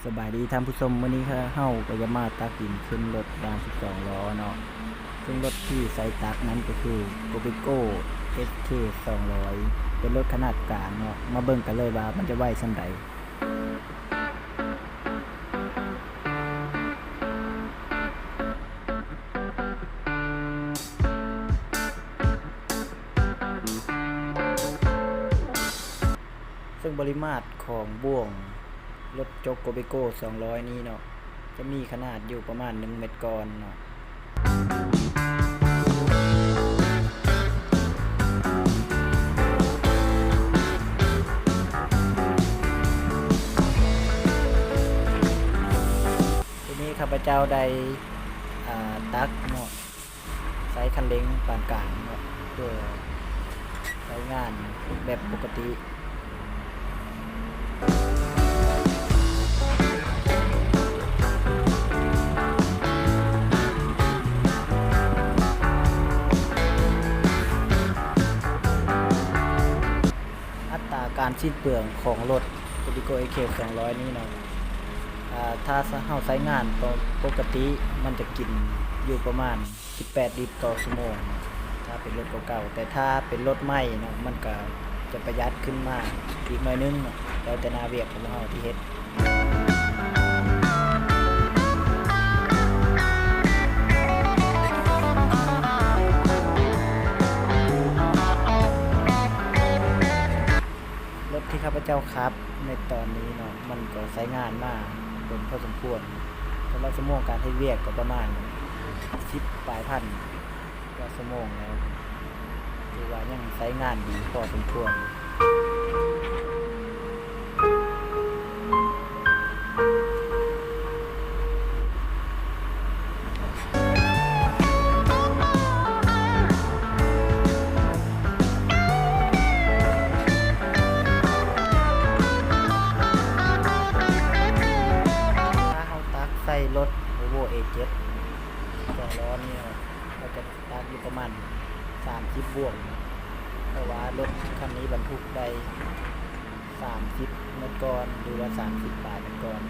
ສະບາຍດີທ່ານຜູ້ຊົມ, ມື້ນີ້ເຮົາກໍຈະມາຕັກດິນຂຶ້ນລົດລາງສິບສອງລໍ້ເນາະ, ເຊິ່ງລົດທີ່ໃຊ້ຕັກນັ້ນກໍຄື Gobeko ເອສເຄ ສອງຮ້ອຍ ເປັນລົດຂະໜາດກາງເນາະ. ມາເບິ່ງກັນເລີຍວ່າມັນຈະໄວສ່ຳໃດ. ເຊິ່ງປະລິມາດຂອງບ່ວງລົດຈົກ Gobeko ສອງຮ້ອຍນີ້ເນາະ ຈະມີຂະໜາດຢູ່ປະມານໜຶ່ງແມັດກ້ອນເນາະ. ທີນີ້ຂ້າພະເຈົ້າໄດ້ ອ່າ ຕັກເນາະ ໃຊ້ຄັນເລັ່ງປານກາງເນາະ ເພື່ອໃຊ້ງານແບບປົກກະຕິ. ອັດຕາການສິ້ນເປືອງຂອງລົດ Gobeko ເອສເຄ ສອງຮ້ອຍນີ້ເນາະ ອາ ຖ້າເຮົາໃຊ້ງານປົກກະຕິ ມັນຈະກິນຢູ່ປະມານສິບແປດລິດຕໍ່ຊົ່ວໂມງ ຖ້າເປັນລົດເກົ່າໆ, ແຕ່ຖ້າເປັນລົດໃໝ່ເນາະ ມັນກະຈະປະຢັດຂຶ້ນມາອີກໜ້ອຍໜຶ່ງເນາະ ແລ້ວແຕ່ໜ້າວຽກຂອງເຮົາທີ່ເຮັດ. ລົດທີ່ຂ້າພະເຈົ້າຂັບໃນຕອນນີ້ເນາະ ມັນກໍໃຊ້ງານມາດົນພໍສົມຄວນ, ສຳລັບຊົ່ວໂມງການເຮັດວຽກກໍປະມານສິບປາຍພັນກວ່າຊົ່ວໂມງແລ້ວ, ຖືວ່າຍັງໃຊ້ງານດີພໍສົມຄວນ. ຖ້າເຮົາຕັກໃສ່ລົດ Volvo ເອເຈັດ ສອງລໍ້ນີ້ ເຮົາກໍຈະຕັກຢູ່ປະມານສາມສິບບ່ວງ, ເພາະວ່າລົດຄັນນີ້ບັນທຸກໄດ້ສາມສິບແມັດກ້ອນ ຫຼືວ່າສາມສິບປາຍແມັດກ້ອນ.